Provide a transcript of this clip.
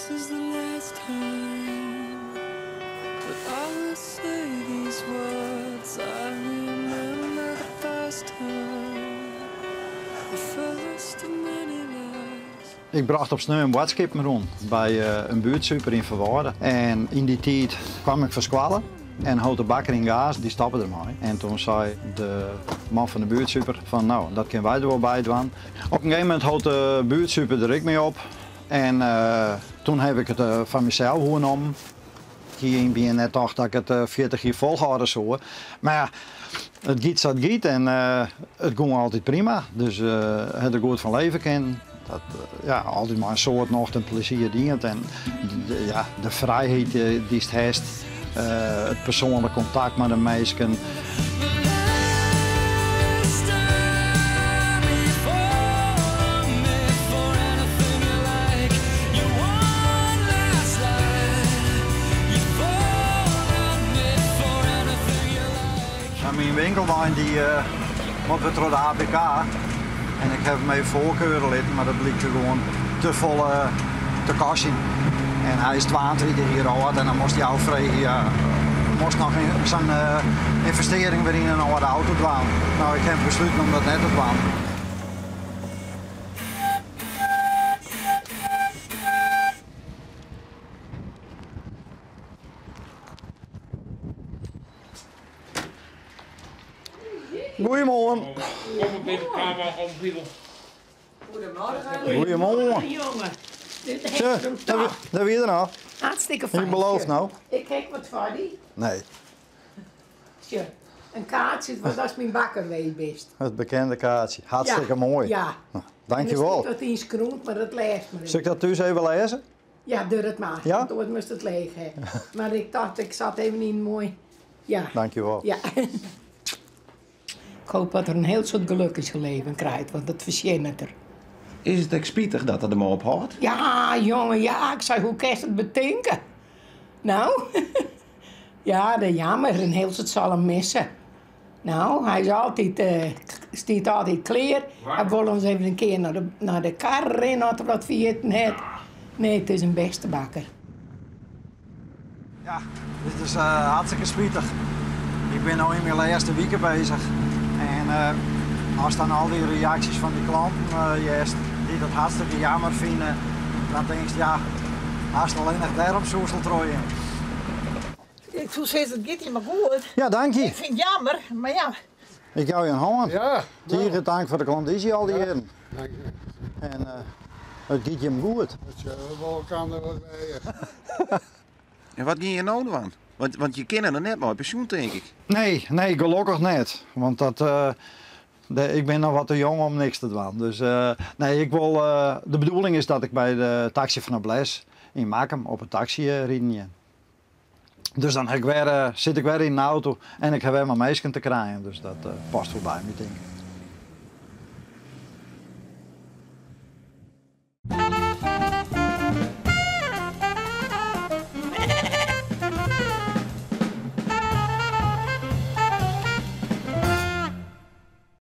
This is the last time that I will say these words. I remember the first time, the first of many lies. Ik brocht op sneon boadskippen rûn by in buertsuper yn Ferwâlde. En yn dy tiid kwam ik fan skoalle en hold de bakker yn Gaast, dy stoppe der mei. En toen sei de man fan de buertsuper fan no, dat kinne wy der wol by dwaan. Op in gegeven momint hold de buertsuper der ek mei op en toen haw ik it foar mysels oernommen. Ik hie yn it begjin net tocht dat ik it 40 jier folhâlde soe. Mar ja, it giet sa't it giet en it gong altyd prima. Dus ha der goed fan leve kinnen. Dat, ja, altyd mei in soad nocht en plezier dien. En ja, de frijheid dy'tst hast, it persoanlik kontakt mei de minsken. Myn winkelwein dy moat wer troch de APK en ik haw him even foarkeure litten, mar dat blykt gewoan te folle te kostjen. En hy is 32 jier âld en dan moast hy ôffreegje, ja, moast noch sa'n ynvestearring wer yn in âlde auto dwaan. No, ik haw besluten om dat net te dwaan. Goeiemoarn. Goeiemoarn. Jonge. Dêr wie er noch. Hartstikke fijn. Ik beloof no. Ik ha wat foar dy. Nee. Sjoch, in kaartsje want ast myn bakker west bist. It bekende kaartsje. Hartstikke moai. Ja. Dankjewol. Der stiet wat ynskreaun, mar dat lêst mar. Sil ik dat thús even lêze? Ja, doch it mar. Ja? Want oars moatst it leech ha. Mar ik tocht, ik set even yn moai. Ja. Dankjewol. Ja. Ik hoop dat er in hiel soad geluk yn syn leven krijt, want dat fertsjinnet er. Is it ek spitich dat er dermei ophâldt? Ja, jonge, ja. Ik sei, hoe kinst it betinke? No, ja, dat jammer. In hiel soad sil him misse. No, hy is altyd, stiet altyd klear. Hy wol ons even in kear nei de, nei de kar rinne as er wat ferjitten hat. Nee, it is in bêste bakker. Ja, dit is hartstikke spitich. Ik bin no yn myn lêste wike bezich en ast dan al dy reaksjes fan dy klanten hearst, dy't it hartstikke jammer fine, dan tinkst ja, hast allinnich dêrom soest al trochgean. Ik soe sizze, it giet jim mar goed. Ja, dank je. Ik fyn it jammer, mar ja. Ik jou je in hân. Ja. Tige tank foar de klandyzje al dy jierren. Dank je. En it giet jim goed. It sil wol elkander wat wêze. En wat gean je no dwaan? Want je kinne noch net mei pensjoen, tink ik. Nee, nee, gelokkich net. Want dat, ik bin noch wat te jong om niks te dwaan. Dus nee, ik wol, de bedoeling is dat ik by de taksy fan Nobles yn Makkum op 'e taksy riden gean. Dus dan ha ik wer, sit ik wer yn in auto en ik ha wer mei minsken te krijen. Dus dat past wol by my, tink ik.